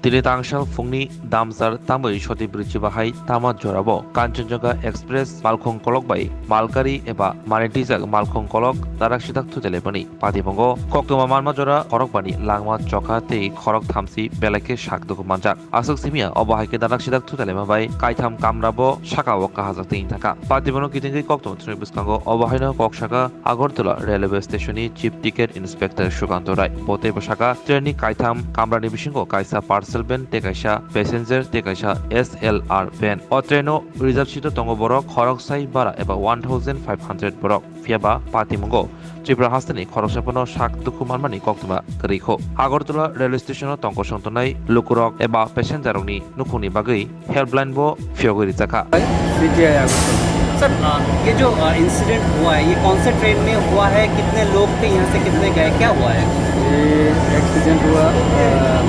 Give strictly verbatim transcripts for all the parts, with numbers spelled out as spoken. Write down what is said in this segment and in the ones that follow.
Tini tangsal phungni damsar tamwi soti bwrwichi bahai tama jorabo Kanchanjunga Express malkhung kolok bai malgari eba manitijak malkhung kolok darak sidak thutelaimani. Patimungo koktwma manma jora khorokbani langma chokha tei khorok thamsi belai khe sak dukhu manjak. Aswk simiya obo hai khe darak sidak thutelaima bai kaitham kamrabo sakao kahajak tei thangkha. Patimungo kitingwi koktwma thwngwi bwskango obo haino kok saka Agartala Railway Station ni Chief Ticket Inspector Sukanto Rai. Bo teibo saka train ni kaitham kamrani bisingo kaisa parcel van tei kaisa passenger tei kaisa S L R van. O train o reserve seat o tongo borok khoroksai bara eba one thousand five hundred borok. Phiyaba patimungo Tripura hasteni khoroksa phano sak dukhu manmani koktwma kwrwi kho. Agartala railway station o tongkosong tongnai lukurok eba passenger rokni nukhungni bagwi helpline bo phiyogwi rijak kha. C T I Agartala. Sir, अ, ये जो, अ, इंसिडेंट हुआ है, ये कौन से ट्रेन में हुआ है, कितने लोग थे, यहाँ से कितने गए, क्या हुआ है? ये एक्सीडेंट हुआ, अ,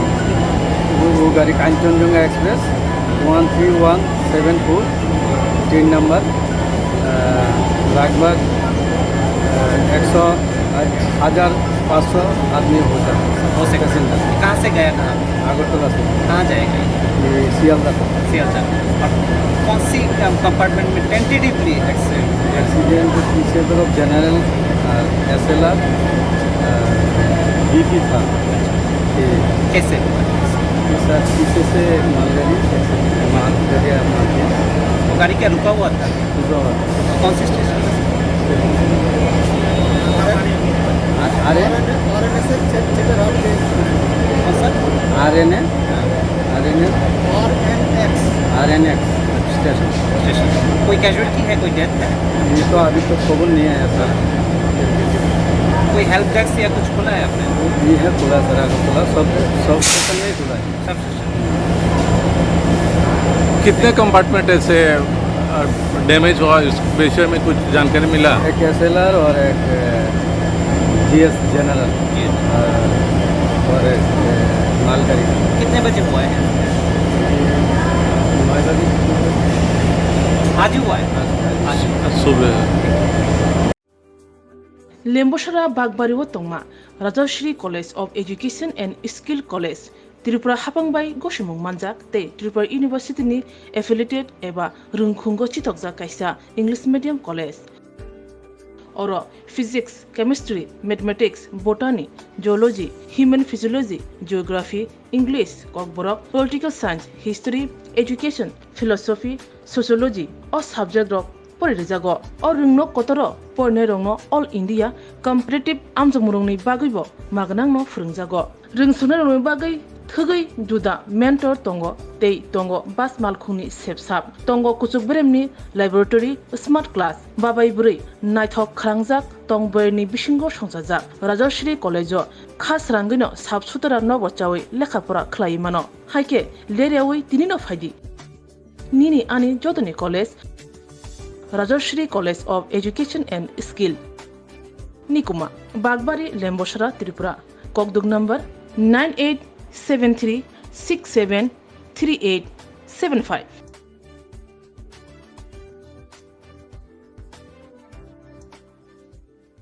वो, वो गाड़ी Kanchenjunga express one three one seven four, train number, अ, लगभग, अ, एक सौ, अ, हजार पाँच सौ आदमी होता। हो सकता है। पैसेंजर। कहाँ से गया था? अगरतला से। कहाँ जाएगा? ये सियालदह को। सियालदह। और कौन सी कम-, कंपार्टमेंट में टेंटेटिवली एक्सीडेंट? एक्सीडेंट तो पीछे तरफ जनरल, अ, S L R, अ, B P था। ये कैसे हुआ? ये सर पीछे से मालगाड़ी, मालगाड़ी, मालगाड़ी। वो गाड़ी क्या रुका हुआ था? रुका हुआ था। कौन से स्टेशन पे? आ-, आर एन? कौन सा? R N A? R N A? R N X. R N X station. Station. कोई कैजुअलिटी है, कोई डेथ है? ये तो अभी तो खबर नहीं आया सर। कोई हेल्प डेस्क या कुछ खुला है आपने? ये है खुला सर, अगर खुला, सब, सब स्टेशन में ही खुला है। सब कितने कंपार्टमेंट ऐसे, अ, डैमेज हुआ, इस विषय में कुछ जानकारी मिला? एक S L R और एक, अ, G S जनरल, अ, और एक, अ, मालगाड़ी। कितने बजे हुआ है? नौ बजे। आज ही हुआ है? आज, आज। आज। सुबह। Lembosara Bagbari o tongma Rajashree College of Education and Skill College, Tripura hapang bai gosimung manjak tei Tripura University ni affiliated eba rwngkhungo chitokjak kaisa English medium college. Oro Physics, Chemistry, Mathematics, Botany, Zoology, Human Physiology, Geography, English, Kokborok, Political Science, History, Education, Philosophy, Sociology o subject rok pori rijago. O rwngno kotoro porinairokno All India Competitive amjokmungrokni bagwibo magnangno phwrwngjago. Rwngsoknairokni bagwi thwgwi juda mentor tongo tei tongo bus malkhungni sepsap. Tongo kuchuk beremni laboratory, smart class, babai bwrwi naithok khwrangjak tong bwrwini bisingo songchajak. Rajashree College o kha srangwino sap sutara nogo chawi lekha pora khlaiwi mano. Haikhe leryawi tinino phaidi. Nini ani jotoni college, Rajashree College of Education and Skill. Nikuma, Bagbari, Lembosara, Tripura. Kokduk number nine eight seven three six seven three eight seven five.